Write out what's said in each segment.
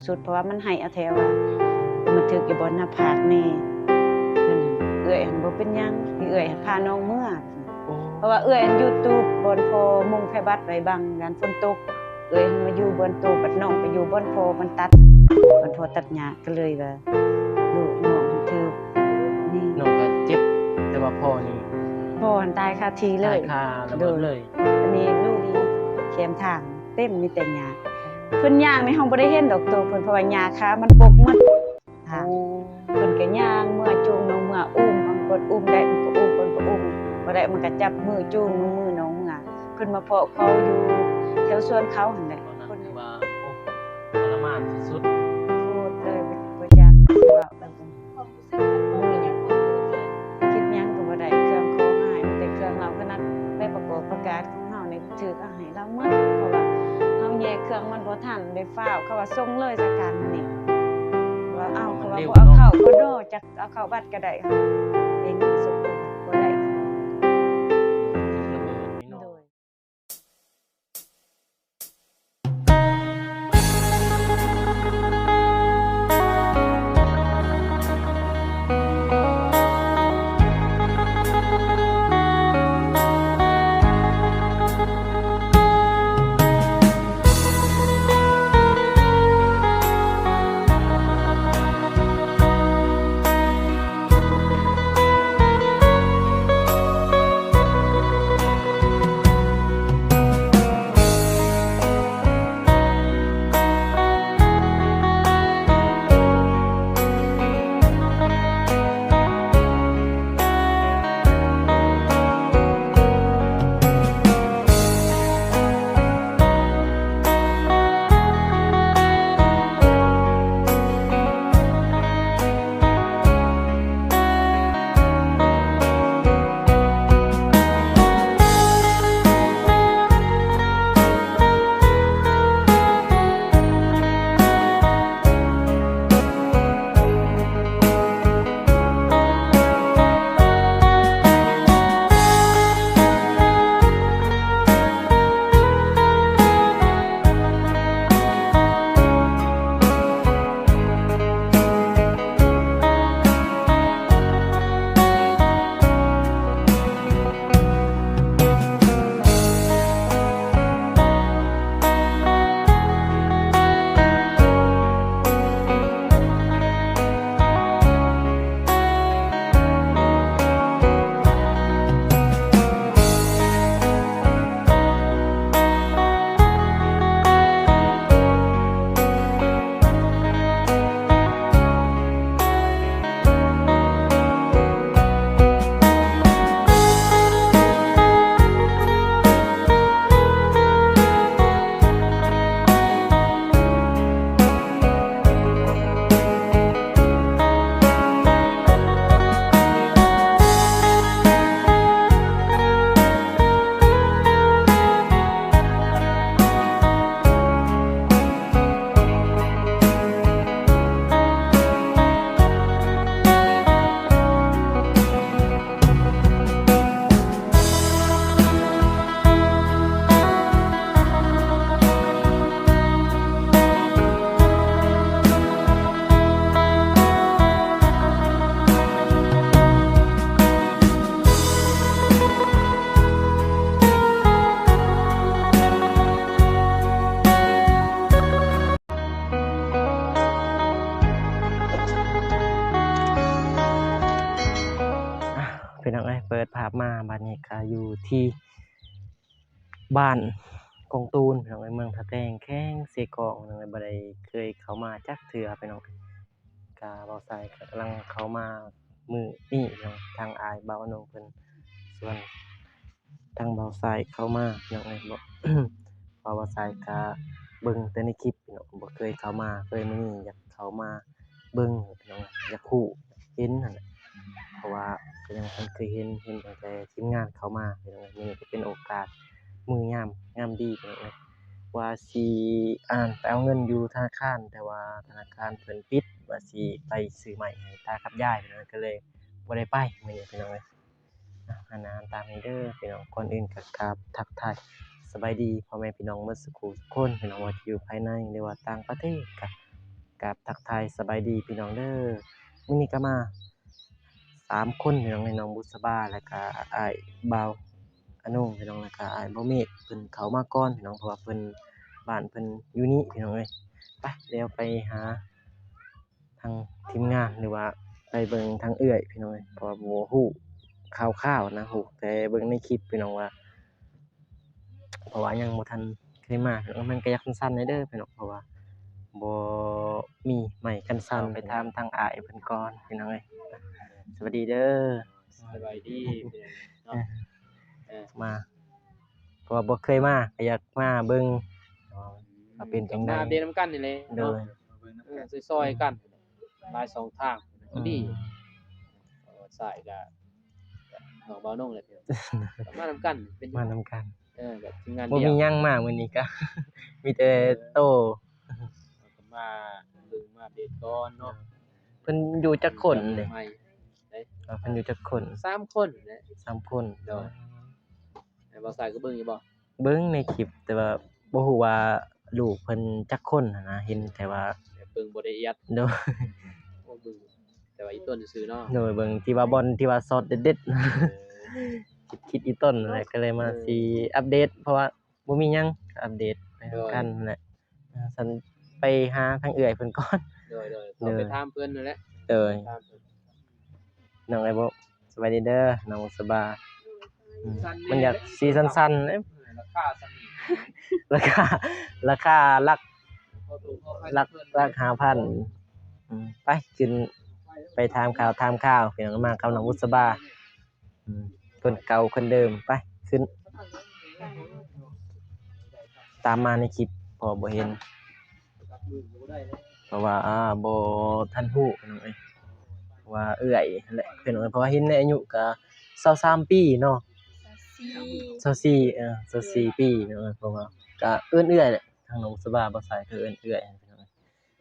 ສຸດ ເພາະວ່າມັນໄຫ້ເອົາແທ້ວ່າ ມັນຖືກຢູ່ບ່ອນໜ້າຜາກແດ່. ເພິ່ນ ເອື້ອຍຫັ້ນບໍ່ເປັນຫຍັງ ເອື້ອຍຫັ້ນພານ້ອງເມືອ ໂອ້ ເພາະວ່າເອື້ອຍຫັ້ນຢູ່ຕູບບ່ອນພໍ່ມຸງໄພບັດໄວ້ບັງ ຢ້ານຝົນຕົກ ເອື້ອຍຫັ້ນມາຢູ່ບ່ອນຕູບ ບັດນ້ອງໄປຢູ່ບ່ອນພໍ່ມັນຕັດ ບ່ອນພໍ່ຕັດຫຍ້າ ກໍເລີຍວ່າລູກນ້ອງຖືກນີ້ ນ້ອງກໍເຈັບ ແຕ່ວ່າພໍ່ນີ້ ພໍ່ຫັ້ນຕາຍຄາທີ່ເລີຍ ຕາຍຄາລະເບີດເລີຍ. ໂດຍ ອັນນີ້ລູກນີ້ແຄມທາງເຕັມມີແຕ່ຫຍ້າ ເພິ່ນຍ່າງນີ້ເຮົາບໍ່ໄດ້ເຫັນດອກໂຕເພິ່ນ ເພາະວ່າຫຍ້າຄາມັນປົກໝົດ. ໂອ້ ເພິ່ນກໍຍ່າງເມືອ ຈູງນ້ອງເມືອ ອຸ້ມ ເພິ່ນອຸ້ມໄດ້ມັນກໍອຸ້ມ ເພິ່ນກໍອຸ້ມ ບໍ່ໄດ້ມັນກໍຈັບມືຈູງມືນ້ອງເມືອ ເພິ່ນມາເພາະເຂົາຢູ່ແຖວສວນເຂົາຫັ້ນແຫຼະ. ຕອນນັ້ນຖືວ່າ ໂອ້ ທໍລະມານສຸດໆ ໂຄດເລີຍ ບໍ່ ບໍ່ຈັກຊິເວົ້າແລ້ວ ຄວາມຮູ້ສຶກເພິ່ນບໍ່ມີຫຍັງ ຄິດຫຍັງກໍບໍ່ໄດ້ ເຄື່ອງຂອງຫາຍ ມີແຕ່ເຄື່ອງລາວ ຂະໜາດໃບປະກອບປະກາດຂອງເຮົານີ້ຖືກເອົາໃຫ້ລາວໝົດ ເພາະວ່າເຮົາແຍກເຄື່ອງມັນບໍ່ທັນໄດ້ຟ້າວ ເຂົາວ່າສົ່ງເລີຍສາການມື້ນີ້ ວ່າເອົາ ເຂົາວ່າບໍ່ເອົາເຂົ້າ ບໍ່ເນາະ ເຂົາດອກ ຈັກເອົາເຂົ້າວັດກໍໄດ້ ເອງສົ່ງບໍ່ໄດ້ ໂດຍ. ອ່ະ ພີ່ນ້ອງເອີຍ ເປີດພາບມາ ບັດນີ້ກໍຢູ່ທີ່ບ້ານກົງຕູນ ພີ່ນ້ອງເອີຍ ເມືອງທ່າແຕງ ແຂວງເຊກອງ ພີ່ນ້ອງເອີຍ ບໍ່ໄດ້ເຄີຍເຂົ້າມາຈັກເທື່ອ ພີ່ນ້ອງ. ກະບ່າວຊາຍກະກຳລັງເຂົ້າມາມື້ນີ້ເນາະ ທາງອ້າຍບ່າວອະນົງເພິ່ນຊວນທາງບ່າວຊາຍເຂົ້າມາເນາະ ເພາະວ່າບ່າວຊາຍກະເບິ່ງແຕ່ໃນຄລິບເນາະ ບໍ່ເຄີຍເຂົ້າມາ ເລີຍມື້ນີ້ຢາກເຂົ້າມາເບິ່ງເນາະ ຢາກຮູ້ຢາກເຫັນຫັ້ນແຫຼະ ເພາະວ່າກະຍັງບໍ່ເຄີຍເຫັນ ເຫັນຕັ້ງແຕ່ທີມງານເຂົ້າມາເນາະ ມື້ນີ້ກະເປັນໂອກາດ ມື້ງາມ ງາມດີພີ່ນ້ອງເອີຍ ວ່າຊິ ອ່າ ໄປເອົາເງິນຢູ່ທະນາຄານ ແຕ່ວ່າທະນາຄານເພິ່ນປິດ ວ່າຊິໄປຊື້ໄມ້ໃຫ້ຕາກັບຍາຍ ພີ່ນ້ອງ ກໍເລີຍບໍ່ໄດ້ໄປມື້ນີ້ ພີ່ນ້ອງເອີຍ. ອ່ະ ອັນນັ້ນຕາມນີ້ເດີພີ່ນ້ອງ ກ່ອນອື່ນກໍກາບທັກທາຍສະບາຍດີພໍ່ແມ່ພີ່ນ້ອງໝົດສູ່ຄູ່ສູ່ຄົນ ພີ່ນ້ອງ ວ່າຈະຢູ່ພາຍໃນ ຫຼືວ່າຕ່າງປະເທດ ກໍ ຄັບ ທັກທາຍສະບາຍດີພີ່ນ້ອງເດີ. ມື້ນີ້ກໍມາສາມຄົນພີ່ນ້ອງເອີຍ, ນ້ອງບຸດສະບາ ແລ້ວກະອ້າຍບ່າວອາໂນງພີ່ນ້ອງ, ແລ້ວກະອ້າຍບ່າວເມກ ເພິ່ນເຂົ້າມາກ່ອນພີ່ນ້ອງ, ເພາະວ່າເພິ່ນ ບ້ານເພິ່ນຢູ່ນີ້ພີ່ນ້ອງເອີຍ. ໄປ ດຽວໄປຫາທາງທີມງານ ຫຼືວ່າໄປເບິ່ງທາງເອື້ອຍພີ່ນ້ອງເອີຍ, ເພາະວ່າບໍ່ຮູ້ຂ່າວໆນະ, ຮູ້ແຕ່ເບິ່ງໃນຄລິບພີ່ນ້ອງວ່າ ເພາະວ່າຍັງບໍ່ທັນເຄີຍມາ, ມັນກໍຢາກສັ້ນໆແດ່ເດີພີ່ນ້ອງ ເພາະວ່າບໍ່ມີໄມ້ກັນສັ່ນ. ໄປຖາມທາງອ້າຍເພິ່ນກ່ອນພີ່ນ້ອງເອີຍ. ສະບາຍດີເດີ. ສະບາຍດີພີ່ນ້ອງເນາະ. ເອີ ເອີ ມາ ເພາະວ່າບໍ່ເຄີຍມາ ກໍຢາກມາເບິ່ງ ອືມ ວ່າເປັນຈັ່ງໃດ ມາເດນຳກັນນີ້ແຫຼະ. ໂດຍ ເນາະ ເອີ ຊ່ອຍໆກັນ ຫຼາຍຊ່ອງທາງ ອືມ ກໍດີ. ເອີ ສາຍກໍ ນ້ອງບ່າວນົງແຫຼະ ມານຳກັນ ເປັນ ມານຳກັນ. ເອີ ແບບທີມງານ ບໍ່ມີຫຍັງມາມື້ນີ້ກະ ມີແຕ່ ເອີ ໂຕ ມາເບິ່ງມາອັບເດດກ່ອນເນາະ. ເອີ ເພິ່ນຢູ່ຈັກຄົນເດ? ໃໝ່ເດ້. ເອີ ເພິ່ນຢູ່ຈັກຄົນ? ສາມຄົນແຫຼະ. ສາມຄົນ. ໂດຍ. ເອີ ບ່າວສາຍກໍເບິ່ງຢູ່ບໍ່? ເບິ່ງໃນຄລິບ ແຕ່ວ່າບໍ່ຮູ້ວ່າລູກເພິ່ນຈັກຄົນຫັ້ນນະ, ເຫັນແຕ່ວ່າ ແບບເບິ່ງບໍ່ລະອຽດ. ໂດຍ. ໂອ້ ເບິ່ງແຕ່ວ່າອີຕົ້ນຊື່ໆເນາະ. ໂດຍ ເບິ່ງທີ່ວ່າບ່ອນທີ່ວ່າຊັອດເດັດໆ. ເອີ ຄິດ ຄິດອີຕົ້ນນັ້ນແຫຼະ ເນາະ ກໍເລີຍມາ ເອີ ຊິອັບເດດ ເພາະວ່າບໍ່ມີຫຍັງ ກໍອັບເດດໄປນຳກັນ ໂດຍ ນັ້ນແຫຼະ. ອ່າ ຊັ້ນໄປຫາທາງເອື້ອຍເພິ່ນກ່ອນ. ໂດຍໆ ໂດຍ ເຂົ້າໄປຖາມເພິ່ນນັ້ນແຫຼະ. ໂດຍ ຖາມເພິ່ນ. ນ້ອງໄອໂບ ສະບາຍດີເດີ ນ້ອງບຸດສະບາ. ອືມ ມັນຢາກຊິສັ້ນໆເດ້. ລາຄາສ່ຳນີ້ ລາຄາ ລາຄາຫຼັກ ຫຼັກ ຫຼັກຫ້າພັນ. ອືມ ໄປ ຂຶ້ນໄປຖາມຂ່າວ ຖາມຂ່າວ ພີ່ນ້ອງ ມາກັບນ້ອງບຸດສະບາ. ອືມ ຄົນເກົ່າຄົນເດີມ. ໄປ ຂຶ້ນ ຕາມມາໃນຄລິບ ເພາະບໍ່ເຫັນ ເພາະວ່າ ອ່າ ບໍ່ທັນຮູ້ພີ່ນ້ອງເອີຍ ວ່າເອື້ອຍຫັ້ນແຫຼະພີ່ນ້ອງເອີຍ, ເພາະວ່າເຫັນໃນອາຍຸກະຊາວສາມປີເນາະ. ຊາວສີ່ ຊາວສີ່ ເອີ ຊາວສີ່ປີເນາະ. ເອີ ເພາະວ່າກະເອີ້ນເອື້ອຍແຫຼະ ທາງນ້ອງສະບາ ບ່າວສາຍກໍເອີ້ນເອື້ອຍພີ່ນ້ອງເອີຍ.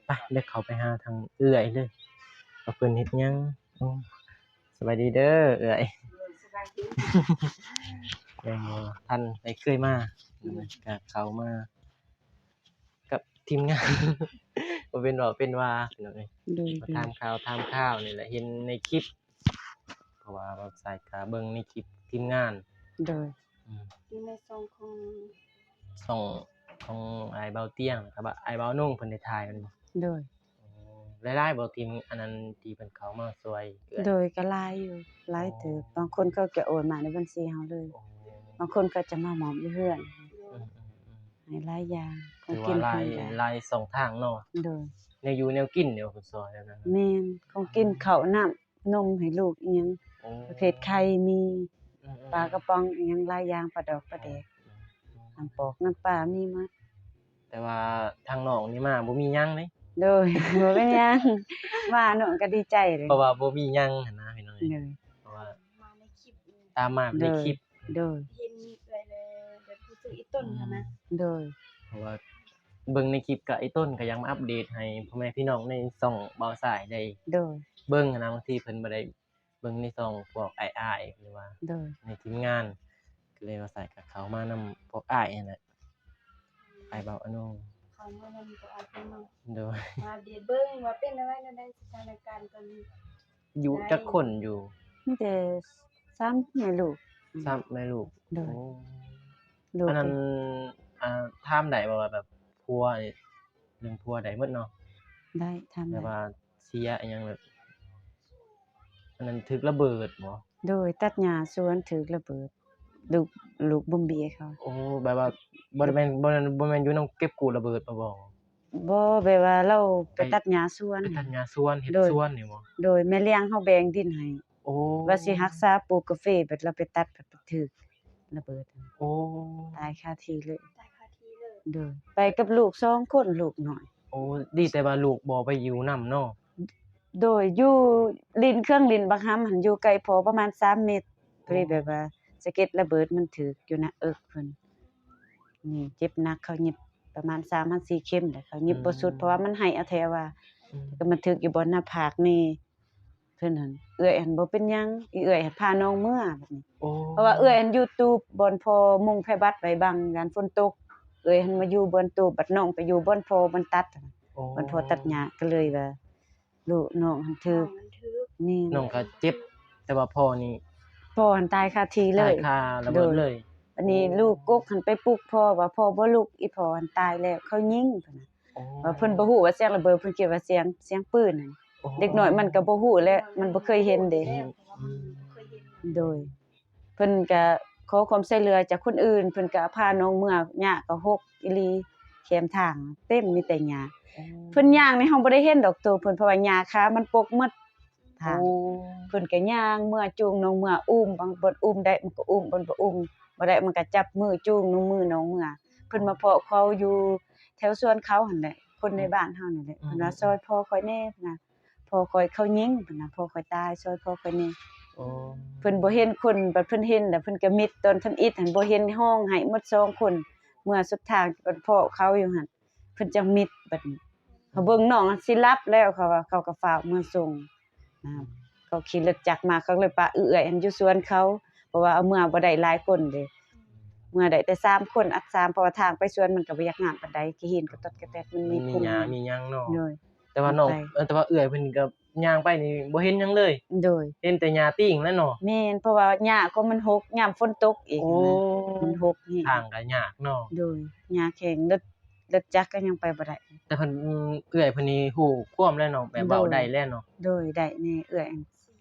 ໄປ ດຽວເຂົ້າໄປຫາທາງເອື້ອຍເລີຍ ວ່າເພິ່ນເຮັດຫຍັງ. ໂອ້ ສະບາຍດີເດີເອື້ອຍ. ສະບາຍດີ. ຍັງບໍ່ທັນໄດ້ເຄີຍມາ ອືມ ກະເຂົ້າມາກັບທີມງານ ບໍ່ເປັນເວົ້າເປັນວ່າພີ່ນ້ອງເອີຍ. ໂດຍ ມາຖາມຂ່າວ ຖາມຂ່າວນີ້ແຫຼະ ເຫັນໃນຄລິບ ເພາະວ່າບ່າວສາຍກະເບິ່ງໃນຄລິບທີມງານ. ໂດຍ. ອືມ ຢູ່ໃນຊ່ອງຂອງ ຊ່ອງຂອງອ້າຍບ່າວຕຽງ ແລ້ວກໍອ້າຍບ່າວນົງເພິ່ນໄດ້ຖ່າຍແມ່ນບໍ່? ໂດຍ. ໂອ້ ຫຼາຍໆບໍ່ ທີມອັນນັ້ນທີ່ເພິ່ນເຂົ້າມາຊ່ວຍເອື້ອຍ? ໂດຍ ກໍຫຼາຍຢູ່ ຫຼາຍເຕີບ. ໂອ້ ບາງຄົນເຂົາກໍໂອນມາໃນບັນຊີເຮົາເລີຍ. ໂອ້ ບາງຄົນເຂົາຈະມາມອບຢູ່ເຮືອນ. ອືມໆໆ ໃຫ້ຫຼາຍຢ່າງ ຂອງກິນ ຖືວ່າຫຼາຍ ຂອງຢາ ຫຼາຍຊ່ອງທາງເນາະ. ໂດຍ. ແນວຢູ່ແນວກິນເດ ເພິ່ນຊ່ອຍແນວນັ້ນ. ແມ່ນ ຂອງກິນ ເຂົ້າ ນ້ຳ ນົມໃຫ້ລູກອີ່ຫຍັງ ໂອ້ ປະເພດໄຂ່ມີ ອືມໆໆ ປາກະປ໋ອງອີ່ຫຍັງຫຼາຍຢ່າງ ປາດອກປາແດກ ອືມໆ ນ້ຳປອກນ້ຳປາມີໝົດ. ແຕ່ວ່າທາງນ້ອງນີ້ມາບໍ່ມີຫຍັງເດ້. ໂດຍ ບໍ່ເປັນຫຍັງ ມານ້ອງກໍດີໃຈເດ້ ເພາະວ່າບໍ່ມີຫຍັງຫັ້ນນະພີ່ນ້ອງ. ໂດຍ. ເພາະວ່າມາໃນຄລິບ ຕາມມາໃນຄລິບ. ໂດຍ. ເຫັນເອື້ອຍແລ້ວແບບຮູ້ສຶກອີ່ຕົນຫັ້ນນະ. ໂດຍ. ເພາະວ່າເບິ່ງໃນຄລິບກະອີ່ຕົນກະຢາກມາອັບເດດໃຫ້ພໍ່ແມ່ພີ່ນ້ອງໃນຊ່ອງບ່າວສາຍໄດ້ ໂດຍ ເບິ່ງຫັ້ນນະ. ບາງທີເພິ່ນບໍ່ໄດ້ເບິ່ງໃນຊ່ອງພວກອ້າຍໆ ຫຼືວ່າ ໂດຍ ໃນທີມງານ ກໍເລີຍບ່າວສາຍກະເຂົ້າມານຳພວກອ້າຍຫັ້ນແຫຼະ ອ້າຍບ່າວອາໂນ. ເຂົ້າມານຳພວກອ້າຍເພິ່ນເນາະ. ໂດຍ. ມາອັບເດດເບິ່ງວ່າເປັນແນວໃດ ແນວໃດ ສະຖານະການຕອນນີ້. ຢູ່ຈັກຄົນຢູ່? ມີແຕ່ສາມແມ່ລູກ. ສາມແມ່ລູກ. ໂດຍ. ໂອ້ ລູກ ອັນນັ້ນ ອ່າ ຖາມໄດ້ບໍ່ວ່າແບບຜົວ ເລື່ອງຜົວໄດ້ໝົດເນາະ? ໄດ້ ຖາມໄດ້. ແບບວ່າເສຍອີ່ຫຍັງ ແບບ ອັນນັ້ນຖືກລະເບີດບໍ່? ໂດຍ ຕັດຫຍ້າສວນຖືກລະເບີດ ລູກ ລູກບົມເບ້ຍເຂົາ. ໂອ້ ແບບວ່າບໍ່ໄດ້ແມ່ນ ບໍ່ແມ່ນ ບໍ່ແມ່ນຢູ່ນຳເກັບກູ້ລະເບີດບໍ່? ບໍ່ ແບບວ່າລາວໄປ ໄປຕັດຫຍ້າສວນ. ໄປຕັດຫຍ້າສວນ ເຮັດ ໂດຍ ສວນນີ້ບໍ່? ໂດຍ ແມ່ລ້ຽງເຮົາແບ່ງດິນໃຫ້. ໂອ້ ວ່າຊິຮັກສາປູກກາເຟ ບັດລາວໄປຕັດ ບັດໄປຖືກລະເບີດ. ໂອ້ ຕາຍຄາທີ່ເລີຍ. ຕາຍຄາທີ່ເລີຍ. ໂດຍ ໄປກັບລູກສອງຄົນ ລູກນ້ອຍ. ໂອ້ ດີແຕ່ວ່າລູກບໍ່ໄປຢູ່ນຳເນາະ. ໂດຍ ຢູ່ຫຼິ້ນເຄື່ອງຫຼິ້ນບັກຫຳຫັ້ນ ຢູ່ໃກ້ພໍ່ປະມານສາມແມັດ. ໂອ້ ພໍດີແບບວ່າສະເກັດລະເບີດມັນຖືກຢູ່ໜ້າເອິກເພິ່ນ ນີ້ເຈັບໜັກ ເຂົາຫຍິບປະມານສາມຫາສີ່ເຂັມ ແລ້ວເຂົາຫຍິບບໍ່ສຸດ ອືມ ເພາະວ່າມັນໄຫ້ເອົາແທ້ວ່າ. ອືມ ແລ້ວກໍມັນຖືກຢູ່ບ່ອນໜ້າຜາກນີ້ ເພິ່ນຫັ້ນ ເອື້ອຍຫັ້ນບໍ່ເປັນຫຍັງ ອີເອື້ອຍຫັ້ນພານ້ອງເມືອບັດນີ້. ໂອ້ ເພາະວ່າເອື້ອຍຫັ້ນຢູ່ຕູບບ່ອນພໍ່ມຸງແຜ່ບັດໄວ້ບັງ ຢ້ານຝົນຕົກ ເອື້ອຍຫັ້ນມາຢູ່ບ່ອນຕູບ ບັດນ້ອງໄປຢູ່ບ່ອນພໍ່ບ່ອນຕັດ. ໂອ້ ເພິ່ນພໍຕັດຫຍ້າ ກໍເລີຍວ່າລູກນ້ອງຫັ້ນຖືກ ແມ່ນ ນ້ອງກໍເຈັບ ແຕ່ວ່າພໍ່ນີ້ ພໍ່ຫັ້ນຕາຍຄາທີ່ເລີຍ ຕາຍຄາລະເບີດເລີຍ. ບັດນີ້ລູກກົກຫັ້ນໄປປຸກພໍ່ວ່າ ພໍ່ບໍ່ລຸກ ອີ່ພໍ່ຫັ້ນຕາຍແລ້ວ ເຂົາຍິງ ເພິ່ນວ່າ ເພິ່ນບໍ່ຮູ້ວ່າສຽງລະເບີດ ເພິ່ນຄິດວ່າສຽງ ສຽງປືນຫັ້ນ. ເດັກນ້ອຍມັນກໍບໍ່ຮູ້ແຫຼະ ມັນບໍ່ເຄີຍເຫັນເດ້. ໂດຍ ເພິ່ນກະຂໍຄວາມຊ່ວຍເຫຼືອຈາກຄົນອື່ນ ເພິ່ນກະພານ້ອງເມືອ ຫຍ້າກໍຫົກອີ່ຫຼີ ແຄມທາງເຕັມມີແຕ່ຫຍ້າ. ເພິ່ນຍ່າງນີ້ເຮົາບໍ່ໄດ້ເຫັນດອກໂຕເພິ່ນ ເພາະວ່າຫຍ້າຄາມັນປົກໝົດທາງ. ເພິ່ນກະຍ່າງເມືອ ຈູງນ້ອງເມືອ ອຸ້ມ ບາງບ່ອນອຸ້ມໄດ້ມັນກໍອຸ້ມ ບ່ອນບໍ່ອຸ້ມບໍ່ໄດ້ ມັນກໍຈັບມືຈູງນ້ອງມືນ້ອງເມືອ. ເພິ່ນມາພໍ້ເຂົາຢູ່ແຖວສວນເຂົາຫັ້ນແຫຼະ ຄົນໃນບ້ານເຮົານີ້ແຫຼະ ເພິ່ນວ່າ ຊ່ອຍພໍ່ຂ້ອຍແດ່ ເພິ່ນວ່າ ພໍ່ຂ້ອຍເຂົາຍິງ ເພິ່ນວ່າ ພໍ່ຂ້ອຍຕາຍ ຊ່ອຍພໍ່ຂ້ອຍແດ່. ເພິ່ນບໍ່ເຫັນຄົນ ບັດເພິ່ນເຫັນແລ້ວເພິ່ນກໍມິດ ຕອນທຳອິດຫັ້ນບໍ່ເຫັນ ຮ້ອງໄຫ້ໝົດສອງຄົນ ເມືອສຸດທາງ ບັດພໍ້ເຂົາຢູ່ຫັ້ນ ເພິ່ນຈັ່ງມິດ ບັດນີ້ເຂົາເບິ່ງນ້ອງຊິຫຼັບແລ້ວ ເຂົາວ່າ ເຂົາກໍຟ້າວເມືອສົ່ງ ເຂົາຂີ່ລົດຈັກມາ ເຂົາເລີຍປະເອື້ອຍຫັ້ນຢູ່ສວນເຂົາ ເພາະວ່າເອົາເມືອບໍ່ໄດ້ຫຼາຍຄົນເດ້ ເມືອໄດ້ແຕ່ສາມຄົນ ອັດສາມ ເພາະວ່າທາງໄປສວນມັນກໍບໍ່ຢາກງາມປານໃດ ຂີ້ຫີນກະຕອດກະແຕດ ມັນມີ ມີຫຍ້າມີຫຍັງເນາະ. ໂດຍ ແຕ່ວ່ານ້ອງ ເອີ ແຕ່ວ່າເອື້ອຍເພິ່ນກໍຍ່າງໄປນີ້ບໍ່ເຫັນຫຍັງເລີຍ. ໂດຍ ເຫັນແຕ່ຫຍ້າຕີງແຫຼະເນາະ. ແມ່ນ ເພາະວ່າຫຍ້າກໍມັນຫົກ ຍາມຝົນຕົກອີກ ໂອ້ ມັນຫົກແຮງ ທາງກໍຍາກເນາະ. ໂດຍ ຫຍ້າແຂງ ລົດ ລົດຈັກກໍຍັງໄປບໍ່ໄດ້ ແຕ່ເພິ່ນ ເອື້ອຍເພິ່ນນີ້ຮູ້ຄວາມແລ້ວເນາະ ແບບເວົ້າໄດ້ແລ້ວເນາະ. ໂດຍ ໄດ້ແນ່ເອື້ອຍ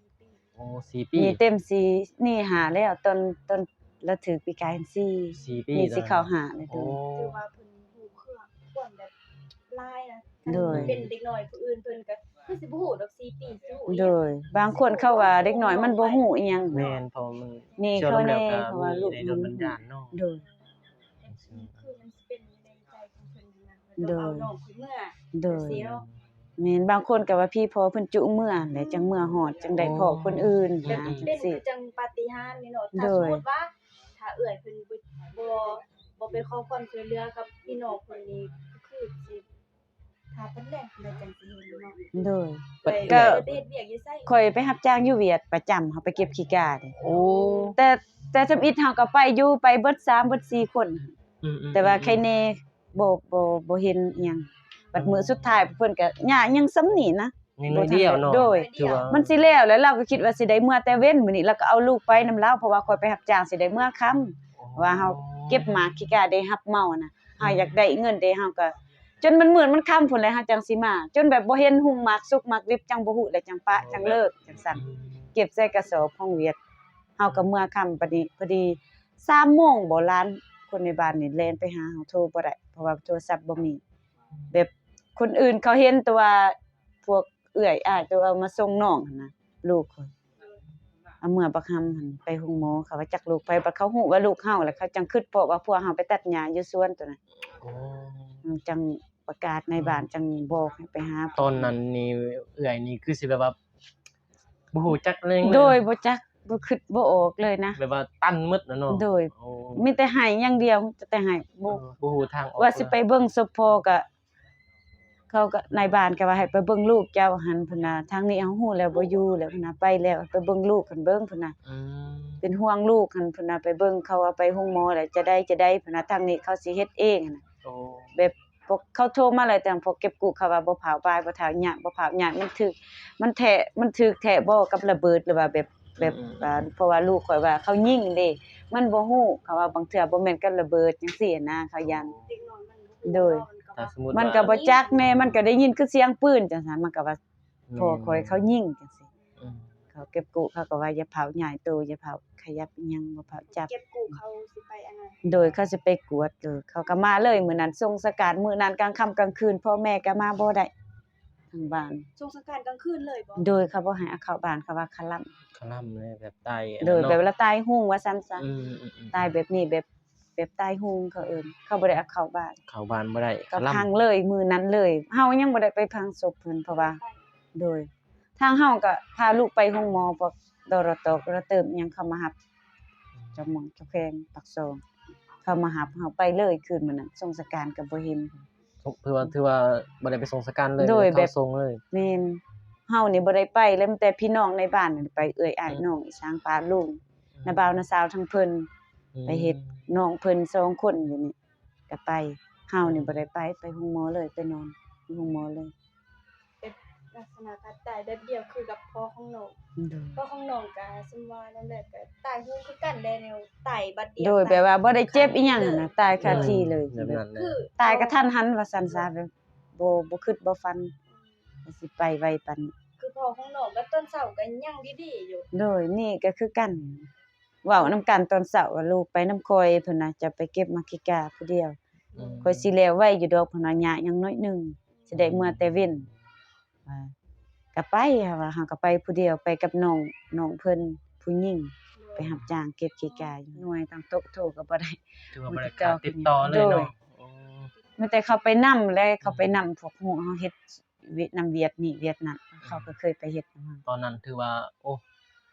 ໂອ້ ສີ່ປີ ນີ້ເຕັມສີ່ ນີ້ຫ້າແລ້ວ ຕອນ ຕອນລະຖືກປີກາຍຫັ້ນສີ່ ສີ່ປີ ນີ້ຊິເຂົ້າຫ້າແລ້ວ. ໂດຍ ຖືວ່າເພິ່ນຮູ້ເຄື່ອງຄວາມແບບຫຼາຍນະ. ໂດຍ ເປັນເດັກນ້ອຍຜູ້ອື່ນເພິ່ນກໍຄືຊິບໍ່ຮູ້ດອກ ສີ່ປີຊິຮູ້. ໂດຍ ບາງຄົນເຂົາວ່າເດັກນ້ອຍມັນບໍ່ຮູ້ອີ່ຫຍັງ. ແມ່ນ ເພາະວ່າມັນ ນີ້ເຂົາແນ່ ເພາະວ່າລູກມັນ ໂດຍ ຄືມັນຊິເປັນຢູ່ໃນໃຈຂອງເພິ່ນນະ ໂດຍ ເອົານ້ອງເພິ່ນເມືອ ໂດຍ ຈັ່ງຊີ້ເນາະ. ແມ່ນ ບາງຄົນກໍວ່າຜີພໍ່ເພິ່ນຈູງເມືອຫັ້ນແຫຼະ ຈັ່ງເມືອຮອດ ຈັ່ງໄດ້ພໍ້ຄົນອື່ນ ແບບເປັນຈັ່ງປາຕິຫານນີ້ເນາະ. ຖ້າສົມມຸດວ່າ ຖ້າເອື້ອຍເພິ່ນບໍ່ ບໍ່ ບໍ່ໄປຂໍຄວາມຊ່ວຍເຫຼືອກັບພີ່ນ້ອງເພິ່ນນີ້ ກໍຄືຊິຖ້າເພິ່ນແລ້ງເພິ່ນຈັ່ງຊິເຫັນເນາະ. ໂດຍ ແລ້ວເຈົ້າໄປເຮັດວຽກຢູ່ໃສ? ຂ້ອຍໄປຮັບຈ້າງຢູ່ຫວຽດປະຈຳ ເຮົາໄປເກັບຂີ້ກາເດ້. ໂອ້ ແຕ່ ແຕ່ທຳອິດເຮົາກໍໄປຢູ່ ໄປເບິດສາມເບິດສີ່ຄົນ ແຕ່ວ່າໄຄແນ່ ບໍ່ ບໍ່ ບໍ່ເຫັນອີ່ຫຍັງ. ບັດມື້ສຸດທ້າຍເພິ່ນກໍ ຫຍ້າຍັງສ່ຳນີ້ນະ ຍັງໜ້ອຍດຽວເນາະ. ໂດຍ ມັນຊິແລ້ວແລ້ວ ລາວກໍຄິດວ່າຊິໄດ້ເມືອແຕ່ເວັນມື້ນີ້ ລາວກໍເອົາລູກໄປນຳລາວ ເພາະວ່າຂ້ອຍໄປຮັບຈ້າງຊິໄດ້ເມືອຄ່ຳ ວ່າເຮົາເກັບໝາກຂີ້ກາເດ້ ຮັບເໝົານະ ເຮົາຢາກໄດ້ເງິນເດ້ ເຮົາກໍ ຈົນມັນມືດມັນຄ່ຳພຸ້ນແຫຼະ ເຮົາຈັ່ງຊິມາ ຈົນແບບບໍ່ເຫັນຮຸ່ງໝາກສຸກໝາກດິບ ຈັ່ງບໍ່ຮູ້ແຫຼະ ຈັ່ງປະ ຈັ່ງເລີກ ຈັ່ງຊັ້ນ. ເກັບໃສ່ກະສອບຂອງຫວຽດ ເຮົາກໍເມືອຄ່ຳ. ບັດນີ້ພໍດີສາມໂມງບໍ ຫຼານຄົນໃນບ້ານນີ້ແລ່ນໄປຫາເຮົາ ໂທບໍ່ໄດ້ ເພາະວ່າໂທລະສັບບໍ່ມີ. ແບບຄົນອື່ນເຂົາເຫັນແຕ່ວ່າພວກເອື້ອຍອ້າຍໂຕເອົາມາສົ່ງນ້ອງຫັ້ນນະ ລູກຂ້ອຍ ເອົາເມືອບັກຮຳຫັ້ນໄປໂຮງໝໍ ເຂົາວ່າຈັກລູກໃຜ ບັດເຂົາຮູ້ວ່າລູກເຮົາ ແລ້ວເຂົາຈັ່ງຄິດພໍ້ວ່າພວກເຮົາໄປຕັດຫຍ້າຢູ່ສວນໂຕນັ້ນ. ໂອ້ ຈັ່ງປະກາດໃນບ້ານ ຈັ່ງບອກໃຫ້ໄປຫາ. ຕອນນັ້ນນີ້ເອື້ອຍນີ້ຄືຊິແບບວ່າ ບໍ່ຮູ້ຈັກເລີຍ. ໂດຍ ບໍ່ຈັກ ບໍ່ຄິດບໍ່ອອກເລີຍນະ ແບບວ່າຕັນໝົດແລ້ວເນາະ. ໂດຍ ມີແຕ່ໄຫ້ຢ່າງດຽວ ມີແຕ່ໄຫ້ ບໍ່ ເອີ ບໍ່ຮູ້ທາງອອກ ວ່າຊິໄປເບິ່ງສົບພໍ່ກໍ ເຂົາກໍ ນາຍບ້ານກໍວ່າໃຫ້ໄປເບິ່ງລູກເຈົ້າຫັ້ນ ເພິ່ນວ່າ ທາງນີ້ເຮົາຮູ້ແລ້ວບໍ່ຢູ່ແລ້ວ ເພິ່ນວ່າ ໄປແລ້ວ ໄປເບິ່ງລູກຫັ້ນເບິ່ງ ເພິ່ນວ່າ ເປັນຫ່ວງລູກຫັ້ນ ເພິ່ນວ່າ ໄປເບິ່ງເຂົາເອົາໄປໂຮງໝໍແລ້ວ ຈະໄດ້ ຈະໄດ້ ເພິ່ນວ່າ ທາງນີ້ເຂົາຊິເຮັດເອງຫັ້ນນະ. ແບບພວກເຂົາໂທມາແລ້ວ ທາງພວກເກັບກູ້ເຂົາວ່າບໍ່ພ້າວບາຍ ບໍ່ທ້າວຍາກ ບໍ່ພ້າວຍາກ ມັນຖືກ ມັນແທ້ ມັນຖືກແທ້ບໍ່ກັບລະເບີດ ຫຼືວ່າແບບ ແບບ ອືມ ອ່າ ເພາະວ່າລູກຂ້ອຍວ່າເຂົາຍິງເດ້ ມັນບໍ່ຮູ້ ເຂົາວ່າບາງເທື່ອບໍ່ແມ່ນກັບລະເບີດຈັ່ງຊີ້ນະ ເຂົາຢ້ານ. ໂດຍ ມັນກໍບໍ່ຈັກແດ່ ມັນກໍໄດ້ຍິນຄືສຽງປືນຈັ່ງຊັ້ນ ມັນກໍວ່າພໍ່ຂ້ອຍເຂົາຍິງຈັ່ງຊີ້. ອືມ ເຂົາເກັບກູ້ ເຂົາກໍວ່າຢ່າຟ້າວຍ້າຍໂຕ ຢ່າຟ້າວຂະຫຍັບອີ່ຫຍັງ ບໍ່ຟ້າວຈັບ. ເກັບກູ້ເຂົາຊິໄປອັນນັ້ນ ໂດຍ ເຂົາຊິໄປກວດ ໂດຍ ເຂົາກໍມາເລີຍມື້ນັ້ນ ສົ່ງສະການມື້ນັ້ນ ກາງຄ່ຳກາງຄືນ ພໍ່ແມ່ກໍມາບໍ່ໄດ້ ທາງບ້ານ. ສົ່ງສະການກາງຄືນເລີຍບໍ່? ໂດຍ ເຂົາບໍ່ໃຫ້ເອົາເຂົ້າບ້ານ ເຂົາວ່າຄະລຳ ຄະລຳເລີຍ ແບບຕາຍ ໂດຍ ແບບລະຕາຍໂຮງວ່າຊັ້ນຊະ. ອືມ ອືມ ອືມ ຕາຍແບບນີ້ ແບບ ແບບຕາຍໂຮງ ເຂົາເອີ້ນ ເຂົາບໍ່ໄດ້ເອົາເຂົ້າບ້ານ ເຂົ້າບ້ານບໍ່ໄດ້ ເຂົາຂັງເລີຍມື້ນັ້ນເລີຍ. ເຮົາຍັງບໍ່ໄດ້ໄປຝັງສົບເພິ່ນ ເພາະວ່າ ໂດຍ ທາງເຮົາກໍພາລູກໄປໂຮງໝໍ ພວກ ດຣຕ ກະລະເຕີມ ອີ່ຫຍັງ ເຂົາມາຮັບ ເຈົ້າເມືອງ ເຈົ້າແຂວງ ປາກຊ່ອງ ເຂົາມາຮັບເຮົາໄປເລີຍ. ຄືນມື້ນັ້ນສົ່ງສະການກໍບໍ່ເຫັນ ຖືວ່າ ຖືວ່າບໍ່ໄດ້ໄປສົ່ງສະການເລີຍ ໂດຍ ແບບສົ່ງເລີຍ. ແມ່ນ ເຮົານີ້ບໍ່ໄດ້ໄປ ແລ້ວມີແຕ່ພີ່ນ້ອງໃນບ້ານນັ້ນໄປ ເອື້ອຍອ້າຍ ອືມ ນ້ອງ ອີສາງ ປ້າລຸງ ອືມ ນ້າບ່າວນ້າສາວທາງເພິ່ນ ອືມ ໄປເຮັດ ນ້ອງເພິ່ນສອງຄົນຢູ່ນີ້ກໍໄປ. ເຮົານີ້ບໍ່ໄດ້ໄປ ໄປໂຮງໝໍເລີຍ ໄປນອນ. ໂຮງໝໍເລີຍ. ເປັນລັກສະນະການຕາຍແບບດຽວຄືກັບພໍ່ຂອງນ້ອງ. ໂດຍ ພໍ່ຂອງນ້ອງກະ ສົມວ່ານັ້ນແຫຼະ ກະຕາຍໂຫງຄືກັນແຫຼະ ແນວຕາຍບາດດຽວ. ໂດຍ ຕາຍ ແບບວ່າບໍ່ໄດ້ເຈັບອີ່ຫຍັງຫັ້ນນະ ຕາຍຄາທີ່ເລີຍ. ອືມ ແບບນັ້ນແຫຼະ ຄືຕາຍກະທັນຫັນວ່າຊັ້ນຊະ ແບບບໍ່ ບໍ່ຄິດບໍ່ຝັນວ່າຊິໄປໄວປານນີ້. ຄືພໍ່ຂອງນ້ອງກະຕອນເຊົ້າກະຍັງດີໆຢູ່. ໂດຍ ນີ້ກະຄືກັນ ເວົ້ານຳກັນຕອນເຊົ້າວ່າ ລູກໄປນຳຂ້ອຍ ເພິ່ນວ່າ ຈະໄປເກັບໝາກຂີ້ກາຜູ້ດຽວ. ອືມ ຂ້ອຍຊິແລ້ວໄວຢູ່ດອກ ເພິ່ນວ່າ ຍາກຫຍັງໜ້ອຍໜຶ່ງ ຊິໄດ້ເມືອແຕ່ເວັນ. ວ່າກະໄປ ເຮົາວ່າເຮົາກະໄປຜູ້ດຽວ ໄປກັບນ້ອງ ນ້ອງເພິ່ນຜູ້ຍິງ ໂດຍ ໄປຮັບຈ້າງເກັບຂີ້ກາຢູ່ ໜ່ວຍທາງໂຕະໂທກະບໍ່ໄດ້ ຖືວ່າບໍ່ໄດ້ຕິດຕໍ່ເລີຍເນາະ. ໂດຍ ໂອ້ ມີແຕ່ເຂົາໄປນຳແຫຼະ ເຂົາໄປນຳ ອືມ ພວກຮູ້ເຮົາເຮັດວຽກ ນຳວຽກນີ້ວຽກນັ້ນ ອືມ ເຂົາກະເຄີຍໄປເຮັດນຳເຮົາ. ຕອນນັ້ນຖືວ່າ ໂອ້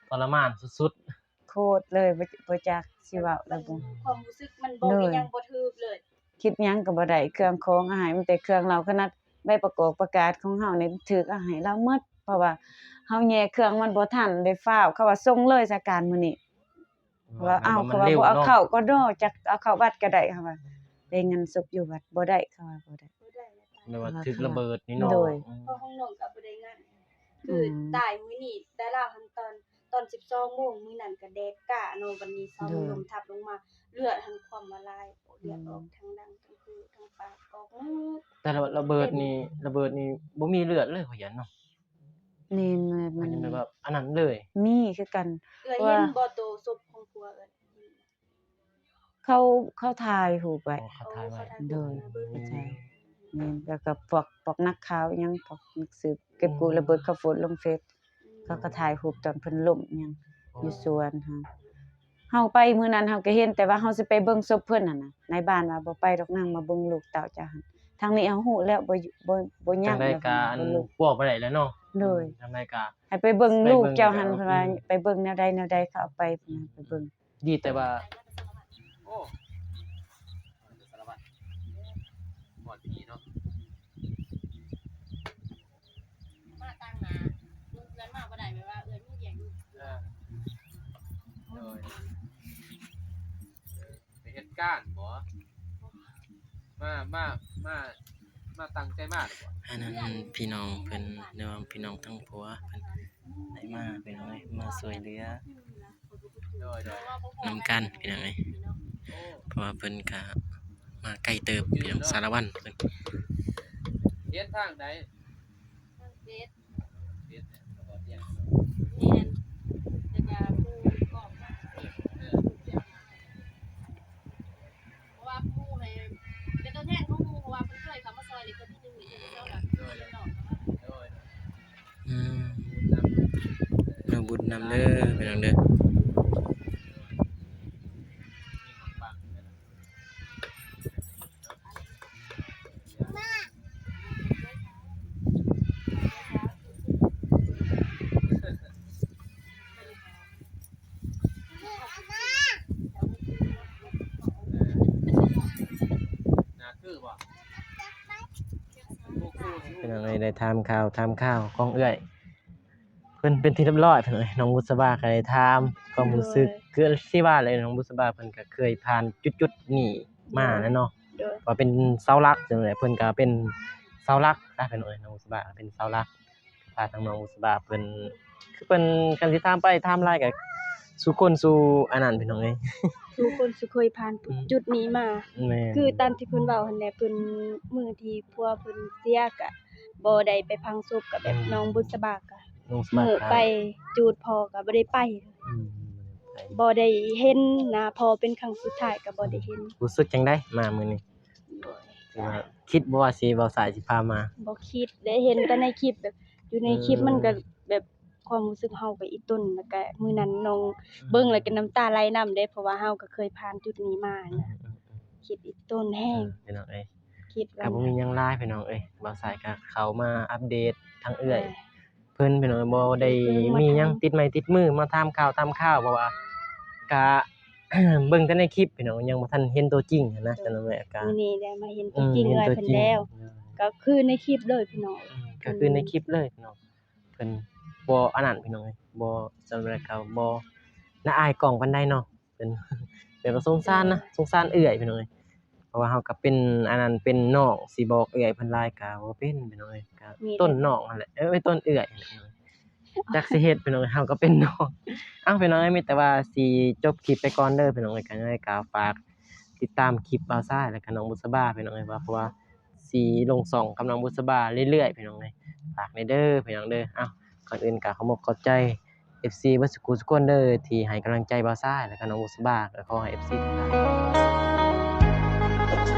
ທໍລະມານສຸດໆ ໂຄດເລີຍ ບໍ່ ບໍ່ຈັກຊິເວົ້າແລ້ວ ຄວາມຮູ້ສຶກມັນບໍ່ ໂດຍ ມີຫຍັງບໍ່ຖືກເລີຍ ຄິດຫຍັງກະບໍ່ໄດ້ ເຄື່ອງຂອງອາໄຫ ມີແຕ່ເຄື່ອງເຫຼົ່າ ຂະໜາດໃບປະກອບປະກາດຂອງເຮົານີ້ຖືກເອົາໃຫ້ລາວໝົດ ເພາະວ່າເຮົາແຍ່ເຄື່ອງມັນບໍ່ທັນໄດ້ຟ້າວ ເຂົາວ່າສົ່ງເລີຍສາການມື້ນີ້ ເພາະວ່າ ເອົາ ເຂົາວ່າບໍ່ເອົາເຂົ້າກໍດໍ ຈັກເອົາເຂົ້າວັດກະໄດ້ ເຂົາວ່າໄດ້ງານສົບຢູ່ວັດ ບໍ່ໄດ້ ເຂົາວ່າບໍ່ໄດ້ ບໍ່ໄດ້ ແບບວ່າຖືກລະເບີດນີ້ເນາະ. ໂດຍ ອືມ ພໍ່ຂອງນ້ອງກະບໍ່ໄດ້ງານ ຄື ອືມ ຕາຍມື້ນີ້ ແຕ່ລາວຫັ້ນຕອນ ຕອນສິບສອງໂມງມື້ນັ້ນກະແດດກາເນາະ ບັດນີ້ເສົາ ໂດຍ ລົມທັບລົງມາ ເລືອດຫັ້ນຂວ້ຳມາຫຼາຍ ເລືອດອອກ ອືມ ທາງຫຼັງ ທາງຄື ທາງປາກ ອອກໝົດ. ແຕ່ລະ ລະເບີດນີ້ ລະເບີດນີ້ບໍ່ມີເລືອດເລີຍ ຂ້ອຍຢ້ານເນາະ. ນີ້ແມ່ນ ມັນແບບວ່າອັນນັ້ນເລີຍ ມີຄືກັນ. ເອື້ອຍເຫັນບໍ່ໂຕສົບຂອງຜົວເອື້ອຍ? ເຂົາ ເຂົາຖ່າຍຮູບໄວ້. ອໍ ເຂົາຖ່າຍໄວ້. ໂດຍ ເຂົາຖ່າຍ ແມ່ນ ແລ້ວກະພວກ ພວກນັກຂ່າວອີ່ຫຍັງ ພວກນັກສືບເກັບກູ້ລະເບີດ ເຂົາໂພສລົງເຟສ ເຂົາກະຖ່າຍຮູບຕອນເພິ່ນລົ້ມອີ່ຫຍັງ ຢູ່ສວນຫັ້ນ. ເຮົາໄປມື້ນັ້ນເຮົາກະເຫັນ ແຕ່ວ່າເຮົາຊິໄປເບິ່ງສົບເພິ່ນຫັ້ນນະ ນາຍບ້ານວ່າບໍ່ໄປດອກນາງ ມາເບິ່ງລູກເຕົ້າເຈົ້າຫັ້ນ. ທາງນີ້ເຮົາຮູ້ແລ້ວ ບໍ່ ບໍ່ ບໍ່ຍາກ ຈັ່ງໃດກະອັນ ເວົ້າບໍ່ໄດ້ແລ້ວເນາະ. ໂດຍ ຈັ່ງໃດກະໃຫ້ໄປເບິ່ງລູກເຈົ້າຫັ້ນ ເພິ່ນວ່າໄປເບິ່ງແນວໃດແນວໃດ ເຂົາເອົາໄປ ເພິ່ນວ່າໄປເບິ່ງ. ດີແຕ່ວ່າ ໂອ້ ສາລະວັດ ຮອດພີເນາະ ມາຕາງໜ້າ ເອື້ອນມາບໍ່ໄດ້ ແບບວ່າເອື້ອນມີວຽກຢູ່. ເອີ ໂດຍ ໄປເຮັດການບໍ? ມາ ມາ ມາ ມາຕັ້ງໃຈມາບໍ? ອັນນັ້ນພີ່ນ້ອງເພິ່ນ ຫຼືວ່າພີ່ນ້ອງທາງຜົວເພິ່ນໄດ້ມາ ພີ່ນ້ອງເອີຍ ມາຊ່ວຍເຫຼືອ ໂດຍ ໂດຍ ນຳກັນ ພີ່ນ້ອງເອີຍ ເພາະວ່າເພິ່ນກະມາໄກເຕີບ ພີ່ນ້ອງ ສາລະວັນເພິ່ນ ຮຽນທາງໃດ? ເຟສ ເຟສ ແມ່ນ ແລ້ວກະຜູ້ກອງ ເອີ ເພາະວ່າໝູ່ໃຫ້ເປັນຕົວແທນຂອງໝູ່ ເພາະວ່າເພິ່ນເຄີຍເຂົ້າມາຊ່ອຍເລີຍ ເທື່ອທີໜຶ່ງ ແລ້ວເຈົ້າກໍ ໂດຍ ໂດຍ ອືມ ເນາະ ບຸນນຳເດີ ພີ່ນ້ອງເດີ. ພີ່ນ້ອງເອີຍ ໄດ້ຖາມຂ່າວ ຖາມຂ່າວຂອງເອື້ອຍ ເພິ່ນເປັນທີ່ຮຽບຮ້ອຍ ພີ່ນ້ອງເອີຍ ນ້ອງບຸດສະບາກໍໄດ້ຖາມຄວາມຮູ້ສຶກ ໂດຍ ຄືທີ່ວ່າແຫຼະ ນ້ອງບຸດສະບາເພິ່ນກໍເຄີຍຜ່ານຈຸດໆນີ້ມາແລ້ວເນາະ ໂດຍ ວ່າເປັນເສົາຫຼັກຈັ່ງໃດ ເພິ່ນກໍເປັນເສົາຫຼັກນະ ພີ່ນ້ອງເອີຍ ນ້ອງບຸດສະບາເປັນເສົາຫຼັກ ພາທາງນ້ອງບຸດສະບາເພິ່ນ ຄືເພິ່ນ ຄັນຊິຖາມໄປຖາມຫຼາຍກໍສູ່ຄົນສູ່ອັນນັ້ນ ພີ່ນ້ອງເອີຍ ສູ່ຄົນສູ່ເຄີຍຜ່ານ ອືມ ຈຸດນີ້ມາ ແມ່ນ ຄືຕາມທີ່ເພິ່ນເວົ້າຫັ້ນແຫຼະ ເພິ່ນ ມື້ທີ່ຜົວເພິ່ນເສຍກໍ ບໍ່ໄດ້ໄປຝັງສົບ ກໍແບບ ອືມ ນ້ອງບຸດສະບາກໍ ນ້ອງບຸດສະບາ ມື້ໄປຈູດພໍ່ກໍບໍ່ໄດ້ໄປ ອືມ ບໍ່ໄດ້ເຫັນໜ້າພໍ່ເປັນຄັ້ງສຸດທ້າຍ ກໍບໍ່ໄດ້ເຫັນ ອືມ ຮູ້ສຶກຈັ່ງໃດມາມື້ນີ້? ໂດຍ ຄິດບໍ່ວ່າຊິ ບ່າວສາຍຊິພາມາ? ບໍ່ຄິດເດ້ ເຫັນແຕ່ໃນຄລິບ ແບບຢູ່ໃນຄລິບ ອືມ ມັນກໍແບບ ຄວາມຮູ້ສຶກເຮົາກໍອີ່ຕົນ ແລ້ວກໍມື້ນັ້ນນ້ອງ ອືມ ເບິ່ງແລ້ວກໍນ້ຳຕາໄຫຼນຳເດ້ ເພາະວ່າເຮົາກໍເຄີຍຜ່ານຈຸດນີ້ມາ ອືມ ນະ ອືມ ອືມ ຄິດອີ່ຕົນແຮງ ເອີ ພີ່ນ້ອງເອີຍ ຄິດວ່າ ກໍບໍ່ມີຫຍັງຫຼາຍ ພີ່ນ້ອງເອີຍ ບ່າວສາຍກໍເຂົ້າມາອັບເດດທາງເອື້ອຍ ເອີ ເພິ່ນ ພີ່ນ້ອງ ບໍ່ໄດ້ມີຫຍັງຕິດໄມ້ຕິດມືມາຖາມຂ່າວຖາມຄາວ ເພາະວ່າກະເບິ່ງແຕ່ໃນຄລິບ ພີ່ນ້ອງ ຍັງບໍ່ທັນເຫັນຕົວຈິງຫັ້ນນະ ໂດຍ ຈັ່ງນັ້ນແຫຼະ ກະມື້ນີ້ໄດ້ມາເຫັນຕົວຈິງເອື້ອຍເພິ່ນແລ້ວ ກໍຄືໃນຄລິບເລີຍ ພີ່ນ້ອງ ອືມ ກໍຄືໃນຄລິບເລີຍ ພີ່ນ້ອງ ເພິ່ນບໍ່ອັນນັ້ນ ພີ່ນ້ອງເອີຍ ບໍ່ ສ່ວນຫຼາຍກໍບໍ່ໜ້າອາຍກ້ອງປານໃດເນາະ ເພິ່ນ ແບບວ່າສົງສານນະ ໂດຍ ສົງສານເອື້ອຍ ພີ່ນ້ອງເອີຍ. ະວ່າເຮົາກໍເປັນອັນນັ້ນເປັນນ້ອງ ຊິບອກເອື້ອຍເພິ່ນຫຼາຍກໍບໍ່ເປັນພີ່ນ້ອງເອີຍ ກໍຕົ້ນນ້ອງຫັ້ນແຫຼະ ເອີ ຕົ້ນເອື້ອຍ ຈັກຊິເຮັດພີ່ນ້ອງເອີຍ ເຮົາກໍເປັນນ້ອງ. ເອົ້າ ພີ່ນ້ອງເອີຍ ມີແຕ່ວ່າຊິຈົບຄລິບໄປກ່ອນເດີພີ່ນ້ອງເອີຍ ກໍຍັງໄງກໍຝາກຕິດຕາມຄລິບບ່າວຊາຍ ແລ້ວກໍນ້ອງບຸດສະບາພີ່ນ້ອງເອີຍ ວ່າ ເພາະວ່າ ຊິລົງຊ່ອງກັບນ້ອງບຸດສະບາເລື້ອຍໆ ພີ່ນ້ອງເອີຍ ຝາກແດ່ເດີພີ່ນ້ອງເດີ. ເອົ້າ ກ່ອນອື່ນກໍຂໍຂອບອົກຂອບໃຈ ເອັຟຊີ ເບິດສູ່ຜູ້ສູ່ຄົນເດີ ທີ່ໃຫ້ກຳລັງໃຈບ່າວຊາຍ ແລ້ວກໍນ້ອງບຸດສະບາ ກໍຂໍໃຫ້ ເອັຟຊີ ທຸກທ່ານ